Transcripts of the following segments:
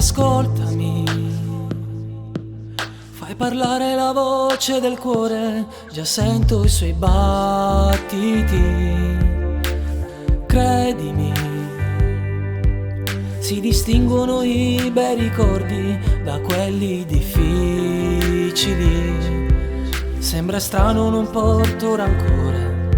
Ascoltami, fai parlare la voce del cuore, già sento i suoi battiti. Credimi, si distinguono i bei ricordi da quelli difficili. Sembra strano, non porto rancore,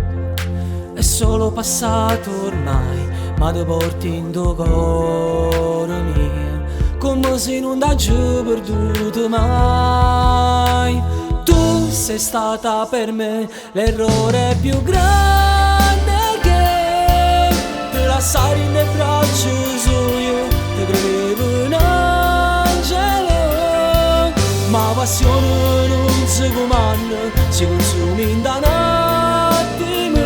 è solo passato ormai, ma ti porti in tuo cuore mio, come se non t'aggio perduto mai. Tu sei stata per me l'errore più grande che te lasciare in le braccia sue, ti credevo un angelo, ma passione non si comanda, si consuma in un attimo,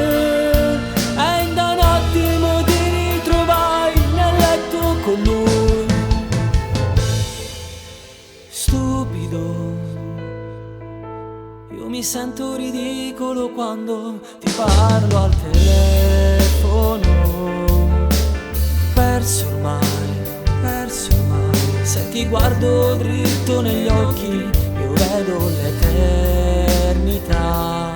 e in un attimo ti ritrovai nel letto con lui. Stupido, io mi sento ridicolo quando ti parlo al telefono. Perso ormai, perso ormai, se ti guardo dritto negli occhi io vedo l'eternità,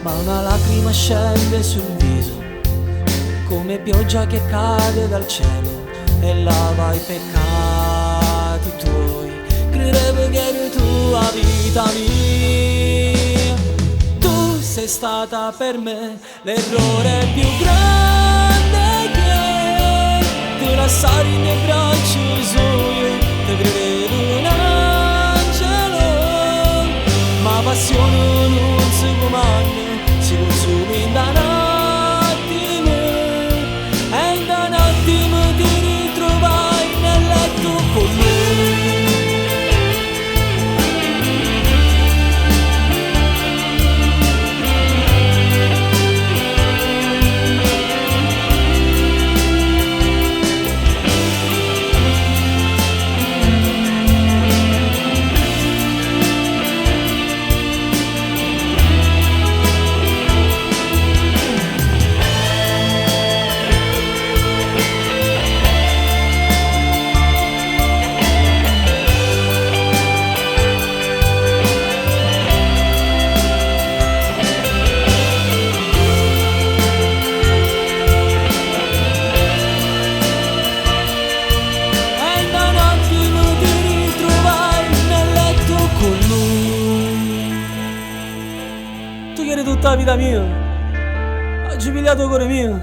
ma una lacrima scende sul viso come pioggia che cade dal cielo e lava i peccati tuoi. Credevo che eri tu la vita mia, tu sei stata per me l'errore più grande che ti lasciare in braccia sue, ti credevo un angelo, ma passione non si comanda, si consuma in un attimo, e in un attimo ti ritrovai nel letto con lui. E in un attimo ti ritrovai nel letto con lui. Tu che eri tutta la vita mia, hai giubilato cuore mio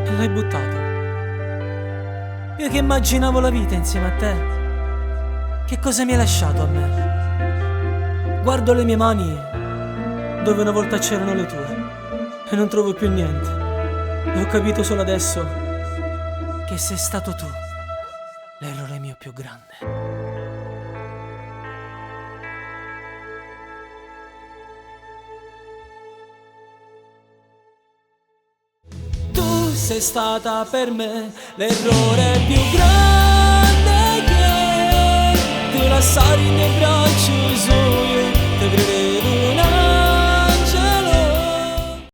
e l'hai buttato. Io che immaginavo la vita insieme a te, che cosa mi hai lasciato a me? Guardo le mie mani dove una volta c'erano le tue e non trovo più niente. E ho capito solo adesso che sei stato tu l'errore mio più grande. Tu sei stata per me l'errore più grande che ti lasciare in braccia.